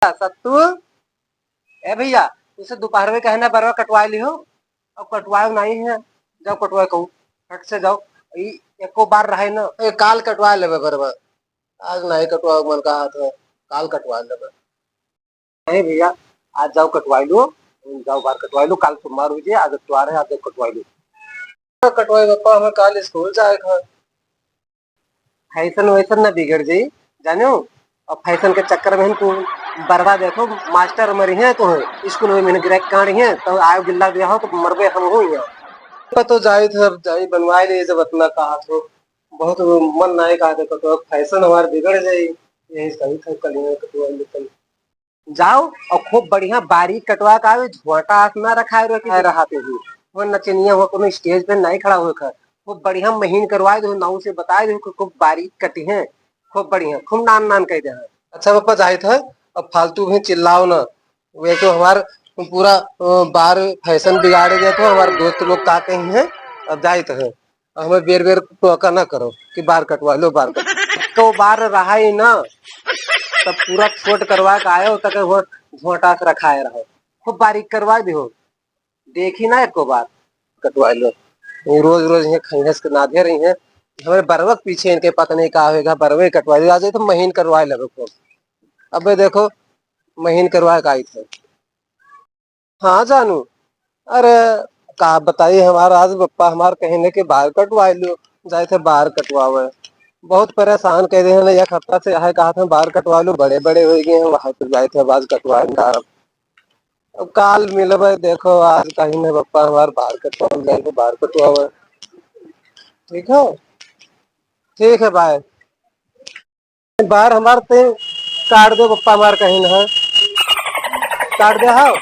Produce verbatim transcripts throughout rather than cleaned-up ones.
सत्तू, ए भैया, तुसे दोपहर में कहे ना बरवा कटवाए लिहो, अब कटवाए नहीं है, जाओ कटवाए कहूँ, फट से जाओ, ई एको बार रहे ना, ए, काल कटवाए लेबे बरवा, आज नहीं कटवाए मन का हाथ है, काल कटवाए लेबे। नहीं भैया, आज जाओ कटवाए लो, जाओ बार कटवाए लो, काल सोमवार हो जाए, आज इतवार है, आज जाओ कटवाए लो। कटवाए बप्पा, हमें काल स्कूल जाए का। फैशन वैशन ना बिगड़ जाई, जानो। और फैशन के चक्कर में तू बरवा देखो, मास्टर मरी है तो है, स्कूल में मैंने गिराक काढ़ी है, तो आयो गिल्ला दिया हो तो मरबे हम हो यहाँ। तो, तो जाई थे, अब जाई बनवाए ले, जब इतना कहा तो बहुत मन ना कहा, देखो तो फैशन हमार बिगड़ जाई, यही सही था कल यहाँ कटवा लेते। जाओ और खूब बढ़िया बारीक कटवा के आवे, झोंटा आस ना रखाए रहो कि रहा तो ही। वो नचनिया हुआ कोनो स्टेज पे नहीं खड़ा हुए खा, खूब बढ़िया महीन करवाए दो, नाऊ से बताए दो कि खूब बारीक कटी है, खूब बढ़िया, खूब नान नान कह दे। अच्छा पापा, जाहित है, अब फालतू भी चिल्लाओ ना, वे तो हमार पूरा, अ, बार फैशन बिगाड़े गए थे, हमारे दोस्त लोग का कहीं हैं, अब जाहित है। हमें बेर बेर टोका ना करो कि बार कटवा लो, बार कटवा। तो बार रहा ही ना, तब पूरा छोट करवा के आयो, तक वो झोंटा से रखाए रहो, खूब बारीक करवा दिहो, देखी ना एको बार। कटवा लो, ये रोज रोज ये खैहस के नाधे रही हैं, हमारे बरवक पीछे इनके पता नहीं का होएगा, बरवे कटवा लो, आ जाए तो महीन करवा लो खूब। अबे देखो, महीन करवा के आई थे। हाँ जानू, अरे का बताई, हमार आज बप्पा हमार कहिन कि बार कटवाए लो, जाए थे बार कटवावे। बहुत परेशान कर दे हैं, एक हफ्ता से यह कहा था बार कटवा लो, बड़े बड़े हो गए हैं, वहां तो जाए थे बार कटवाए ना। अब काल मिलबे, देखो आज कहिन बप्पा हमार बार कटवावे, जाए थे बार कटवावे। ठीक है, ठीक है, बाय। बार हमार ते काट दे बप्पा, हमार कहिन है, काट दे। हाँ,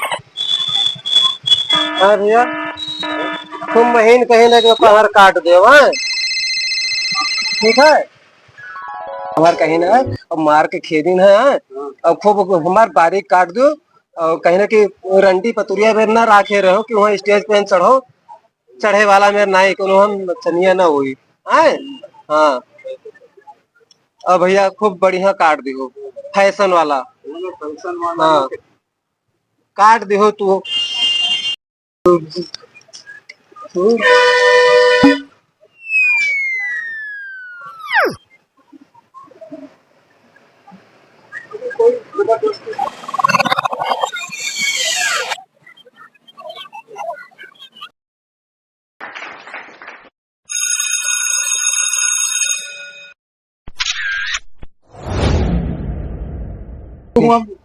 हाँ भैया, तुम महीन कहिन है कि बप्पा हमार काट दे, हाँ, ठीक है। हमार कहिन है, अब मार के खेदिन है, हाँ? अब खूब हमार बारीक काट दो, और कहिन कि रंडी पतुरिया में ना राखे रहो कि वहाँ स्टेज पे चढ़ो, चढ़े वाला में नाई कोनो हम चनिया ना हुई। आए? हाँ। अब भैया खूब बढ़िया काट दिहो, फैशन वाला। फैशन वाला हाँ। काट दिहो तू।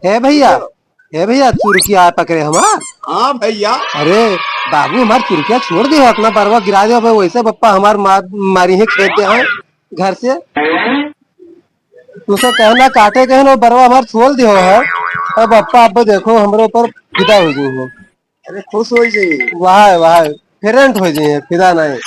हे भैया, हे भैया, चुरकिया पकड़े हमार। हाँ भैया। अरे बाबू, हमार चुरकिया छोड़ दे, अपना बरवा गिरा दे। अब वैसे बप्पा हमार मार, मारी है, खेद दे हैं घर से। तुसे कहना काटे के है ना, बरवा हमार छोड़ दियो है। अब बप्पा अब देखो हमरे ऊपर फिदा हो जाइए। अरे खुश हो जाइए। वाह वाह, फेरेंट हो जाइए, फिदा नहीं।